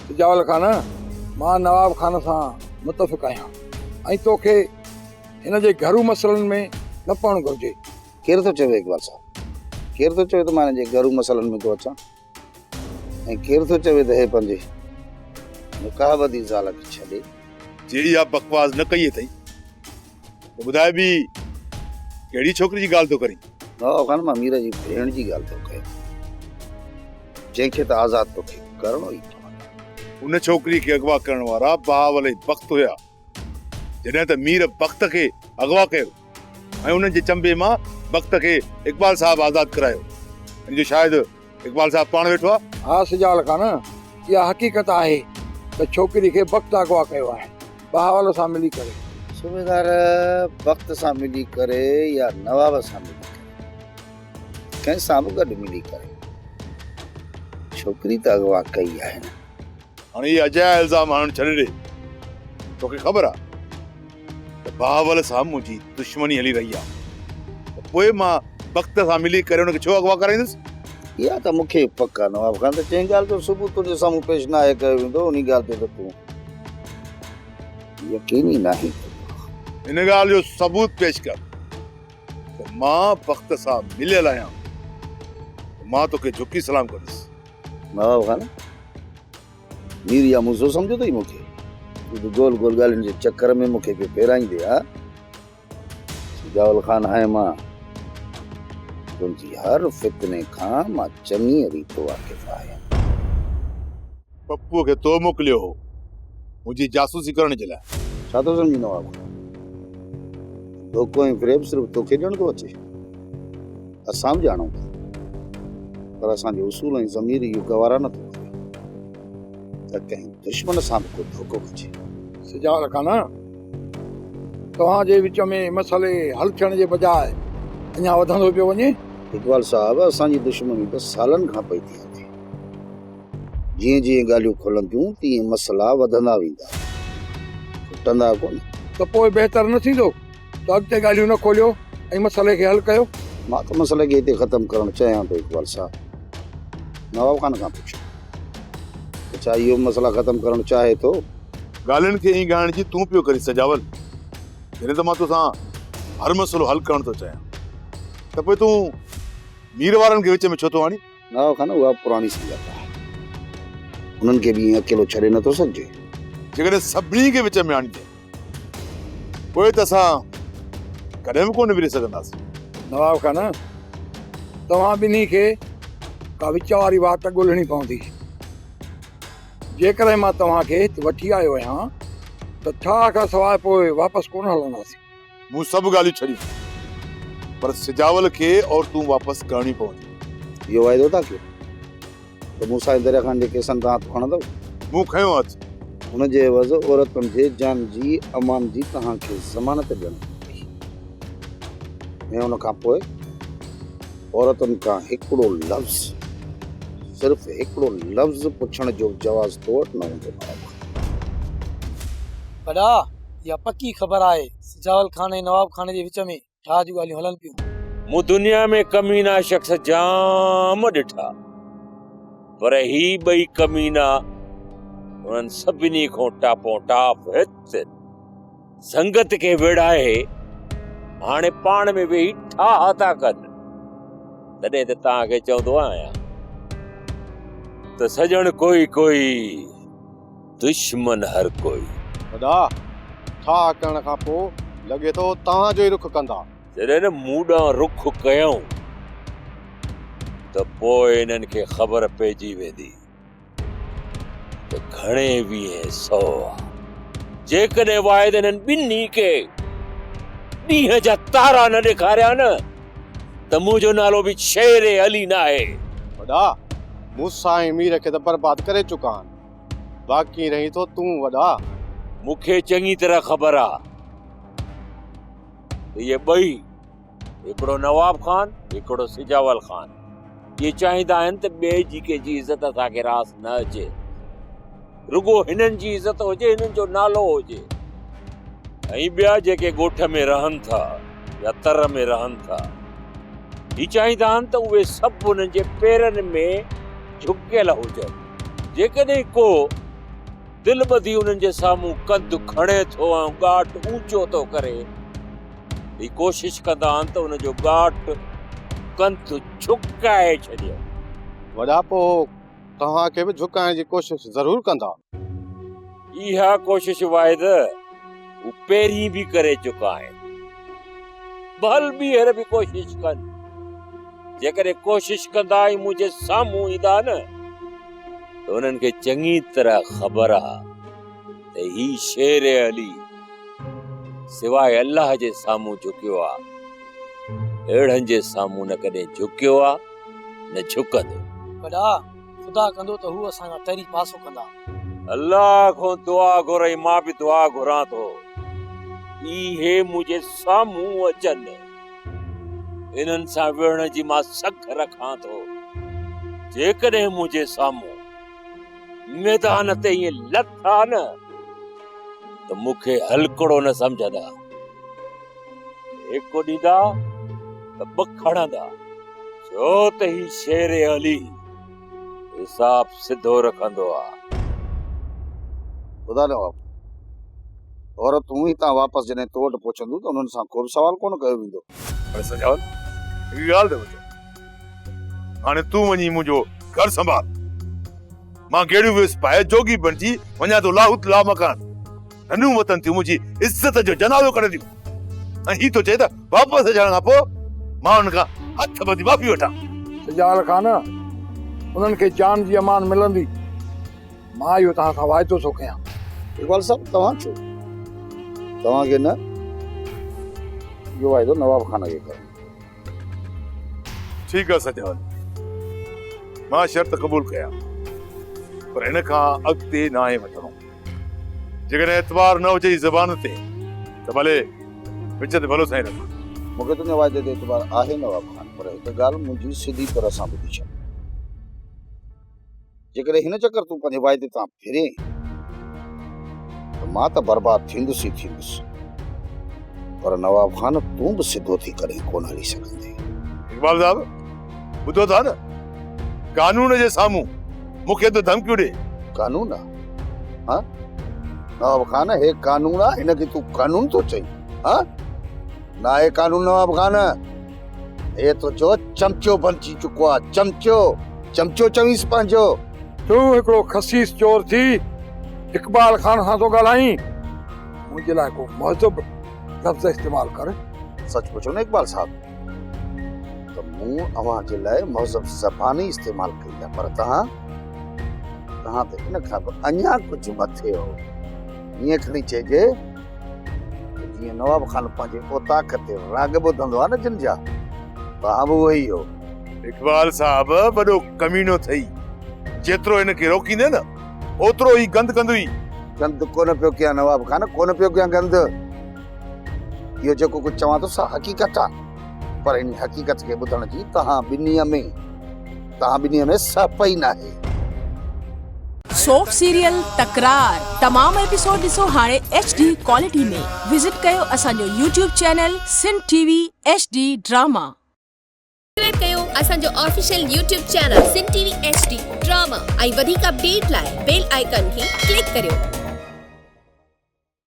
سجاول خان، مان نواب خان سان متفق آهيان ۽ توکي هن جي گهرو مسئلن ۾ نه پوڻ گهرجي. ڪير ٿو چوي اقبال صاحب؟ ڪير ٿو چوي ته مان هن جي گهرو مسئلن ۾ ٿو اچان؟ ۽ ڪير ٿو چوي ته هي پنهنجي نڪاح ٻڌي زال کي ڇڏي. جي اها بڪواس نه ڪئي اٿئي ته ٻڌاء به ڪهڙي ڇوڪري جي ڳالهه ٿو ڪرين؟ نواب خان مان مير جي ڀيڻ جي ڳالهه ٿو ڪيان، جنهن کي ته آزاد توکي ڪرڻو ئي پوندو. ان ڇوڪري کي اغوا ڪرڻ وارا بهاول ۽ بخت هيا. جڏهن ته مير بخت کي اغوا ڪيو ۽ انهن جي چنبي مان بخت کي اقبال صاحب آزاد ڪرايو، ان جو شاهد اقبال صاحب پاڻ ويٺو آ. ها سجال خان، اها حقيقت آهي ته ڇوڪري کي بخت اغوا ڪيو آهي، بهاول سان ملي ڪري. صوبيدار، بخت سان ملي ڪري يا نواب سان ملي ڪري، ڪنهن سان به گڏ ملي ڪري ڇوڪري ته اغوا ڪئي آهي نه. هاڻي اهي اجايا الزام هڻڻ ڇڏي ڏي. توکي خبر آ ته بهاول سان منهنجي دشمني هلي رهي آ ته پوء مان بخت سان ملي ڪري ان کي ڇو اغوا ڪرائيندس؟ اها ته مون کي به پڪ آ نواب خان ته جنهن ڳالهه جو ثبوت تنهنجي سامهون پيش ناهي ڪيو ويندو انهي ڳالهه تي ته تون يقين ئي ناهين ڪندو. ان ڳالهه جو ثبوت پيش ڪر ته مان بخت سان مليل آهيان ته مان توکي جهڪي سلام ڪندس. نواب خان، مير يا موسو سمجهيو اٿئي مون کي؟ تون به گول گول ڳالهين جي چڪر ۾ مون کي پيو ڦيرائيندين ها؟ سجاول خان آهيان مان، تنهنجي هر فتني کان مان چڱيء ريت واقف آهيان. پپوء کي تو موڪليو هو منهنجي جاسوسي ڪرڻ جي لاء. ڇا ٿو سمجهين نواب خان؟ ڌوڪو ۽ فريب صرف توکي ڏيڻ ٿو اچي؟ اسان به ڄاڻون ٿا پر اسان جو اصول ۽ ضمير اهو گوارا نه ٿو ڪري ته ڪنهن دشمن سان به ڪو ڌوڪو ڪجي. سجاول خان، توهان جي وچ ۾ مسئلي حل ٿيڻ جي بجاء اڃا وڌندو پيو وڃي. اقبال صاحب، اسان جي دشمني ته سالن کان پئي ٿي هلي. جيئن جيئن ڳالهيون کلنديون تيئن مسئلا وڌندا ويندا، کٽندا ڪونه. ته پوء بهتر نه ٿيندو ته اڳتي ڳالهيون نه کوليو ۽ مسئلي کي حل ڪيو. مان ته مسئلي کي هتي ختم ڪرڻ چاهيان ٿو اقبال صاحب. نواب خان کان پڇو ته ڇا اهو به مسئلا ختم ڪرڻ چاهي ٿو؟ ڳالهين کي ائين ڳائڻ جي تون پيو ڪرين سجاول. جڏهن ته مان توسان هر مسئلو حل ڪرڻ ٿو چاهيان ته پوء تون مير وارن کي وچ ۾ ڇو ٿو آڻين؟ نواب خان اها پراڻي سنگت آهي. انهن کي به ائين اڪيلو ڇڏي نٿو سگهجي. جيڪڏهن سڀني کي وچ ۾ آڻجي. پوء ته اسان ڪڏهن به ڪونه ورهي سگهنداسين. نواب خان، توهان ٻنهي کي ڪا وچ واري واٽ ڳولڻي پوندي. جيڪڏهن مان توهان کي هت وٺي آيو آهيان ته ٺاهه کان سواء پوء واپس ڪونه هلنداسين. مون سڀ ڳالهيون ڇڏيون، پر سجاول کي عورتون واپس ڪرڻيون پونديون. اهو واعدو ٿا ڪيو؟ ته مون سان دريا خان جي ڪيسن تان هٿ کڻندؤ؟ مون کنيو هٿ. ان جي عيوض عورتن جي جان جي امان جي توهان کي ضمانت ڏيڻ پوندي ۽ ان کان پوء عورتن کان هڪڙو لفظ، صرف هڪڙو لفظ پڇڻ جو به جواز تو وٽ نه هوندو نواب خان. وڏا، اها پڪي خبر آهي سجاول خان ۽ نواب خان جي وچ ۾. ٺاهه جون ڳالهيون هلن پيون. مون دنيا ۾ ڪمينا شخص جام ڏٺا پر هي ٻئي ڪمينا انهن سڀني کان ٽاپون ٽاپ. هت سنگت کي ويڙهائي هاڻي پاڻ ۾ ويهي ٺاهه ٿا ڪن. تڏهن ته توهان کي چوندو آهيان ته سڄڻ ڪوئي ڪوئي. دشمن هر ڪوئي. وڏا، ٺاهه ڪرڻ کان پوء لڳي ٿو توهان جو ئي رخ ڪندا. جڏهن مون ڏانهن رخ ڪيائون ته پوء انهن کي خبر پئجي ويندي ته گهڻي ويهين سئو آ. جيڪڏهن واحد انهن ٻنهي کي ڏينهن جا تارا نه ڏيکاريا نه ته منهنجو نالو به شير علي ناهي. وڏا، موسيٰ ۽ مير کي ته برباد ڪري چڪا آهن. باقي رهين ٿو تون وڏا. مون کي چڱي طرح خبر آ ته اهي ٻئي، هڪڙو نواب خان، هڪڙو سجاول خان، اهي چاهيندا آهن ته ٻئي جي ڪنهن جي عزت اسان کي راس نه اچي. رڳو هنن جي عزت هجي، هنن جو نالو هجي. ۽ ٻيا جيڪي ڳوٺ ۾ رهن ٿا يا تر ۾ رهن ٿا، هي چاهيندا آهن ته اهي سڀ انهن جي پيرن ۾ جهڪيل هجن. جيڪڏهن ڪو دل ٻڌي انهن جي سامهون ڪنڌ کڻي ٿو ۽ ڳاٽ اوچو ٿو ڪري. هي ڪوشش ڪندا آهن ته ان جو ڳاٽ ڪنڌ جهڪائي ڇڏين. وڏا پوء توهان کي به جهڪائڻ جي ڪوشش ضرور ڪندا. اها ڪوشش واحد هو پهرين به ڪري چڪا آهن. ڀل ٻيهر به ڪوشش ڪن. جيڪڏهن ڪوشش ڪندا ۽ منهنجي سامهون ايندا نه ته انهن کي چڱي طرح خبر آ ته هي شير علي سواء الله جي سامهون جهڪيو آ، اهڙن جي سامهون نه ڪڏهن جهڪيو آ نه جهڪندو. وڏا، خدا ڪندو ته هو اسان کان ٽري پاسو ڪندا. الله کان دعا گهر ۽ مان به دعا گهران ٿو اهي منهنجي سامهون اچن. انهن سان وڙهڻ جي مان سگهه رکان ٿو. جيڪڏهن منهنجي سامهون ميدان تي ائين لٿا نه ته مون کي هلڪڙو نه سمجهندا. هڪ ڏيندا ته ٻه کڻندا. ڇو ته هي شير علي حساب سڌو رکندو آ. ٻڌاء نواب، عورتون هتان واپس جڏهن تو وٽ پهچنديون ته انهن سان ڪو به سوال ڪونه ڪيو ويندو. اڙي سجاول، هڪ ڳالهه ته ٻڌ. هاڻي تون وڃي منهنجو گهر سنڀال. مان گيڙيون ويس پائي جوڳي بڻجي وڃان ٿو لاهوت لامڪان. رنيون وتن ٿيون منهنجي عزت جو جنازو ڪڍنديون ۽ هي ٿو چئي ته واپس اچڻ کان پوء مان انهن کان هٿ ٻڌي معافي وٺان. سجاول خان، انهن کي جان جي امان ملندي. مان اهو توهان سان واعدو ٿو ڪيان. اقبال صاحب، توهان ڇو؟ توهان کي نه، اهو واعدو نواب خان کي ڪرڻو. ٺيڪ آ سجاول، مان شرط قبول ڪيان، پر ان کان اڳتي ناهي وڌڻو. جيڪڏهن اعتبار نه هجئي زبان تي ته ڀلي وچ تي ڀلو سائين رک. مون کي تنهنجي واعدي تي اعتبار آهي نواب خان، پر هڪ ڳالهه منهنجي سڌي طرح سان ٻڌي ڇڏ. جيڪڏهن هن چڪر تون پنهنجي واعدي تان ڦرين ته مان ته برباد ٿيندس ئي ٿيندس، پر نواب خان تون به سڌو ٿي ڪڏهن ڪونه هلي سگهندين. اقبال صاحب ٻڌو ٿا نه، قانون جي سامهون مون کي ٿو ڌمڪيون ڏي. قانون آ؟ ها نواب خان، هي قانون آ، هن کي تون قانون ٿو چئين؟ ها ناهي قانون نواب خان، هي تنهنجو چمچو بڻجي چڪو آ، چمچو، چمچو چوينس پنهنجو. تون هڪڙو خسيس چور ٿي اقبال خان سان ٿو ڳالهائين، منهنجي لاء ڪو مهذب لفظ استعمال ڪر. سچ پڇو نه اقبال صاحب ته مون اوهان جي لاء مهذب زبان ئي استعمال ڪئي آ، پر توهان توهان ته ان کان به اڃا ڪجهه مٿي هو. ائين کڻي چئجي ته جيئن نواب خان پنهنجي اوطاق تي راڳ ٻڌندو آ نه جن جا، توهان به اهي ئي هو. اقبال صاحب وڏو ڪمينو ٿئي، جيترو هن کي روڪيندين نه اوترو هي گند ڪندوئي. گند ڪونه پيو ڪيان نواب خان، ڪونه پيو ڪيان گند. اهو جيڪو ڪجهه چوان ٿو سا حقيقت آ، پر انهي حقيقت کي ٻڌڻ جي توهان ٻنهي ۾ توهان ٻنهي ۾ سهپ ئي ناهي. سوپ سيريل تڪرار تمام ايپيسوڊ ڏسو هاڻي ايڇ ڊي ڪوالٽي ۾ وزٽ ڪيو اسان جو YouTube channel Sindh T V H D drama. Subscribe ڪيو اسان جو official YouTube channel Sindh T V H D drama ۽ وڌيڪ اپڊيٽ لاء بيل آئيڪان کي ڪلڪ ڪريو.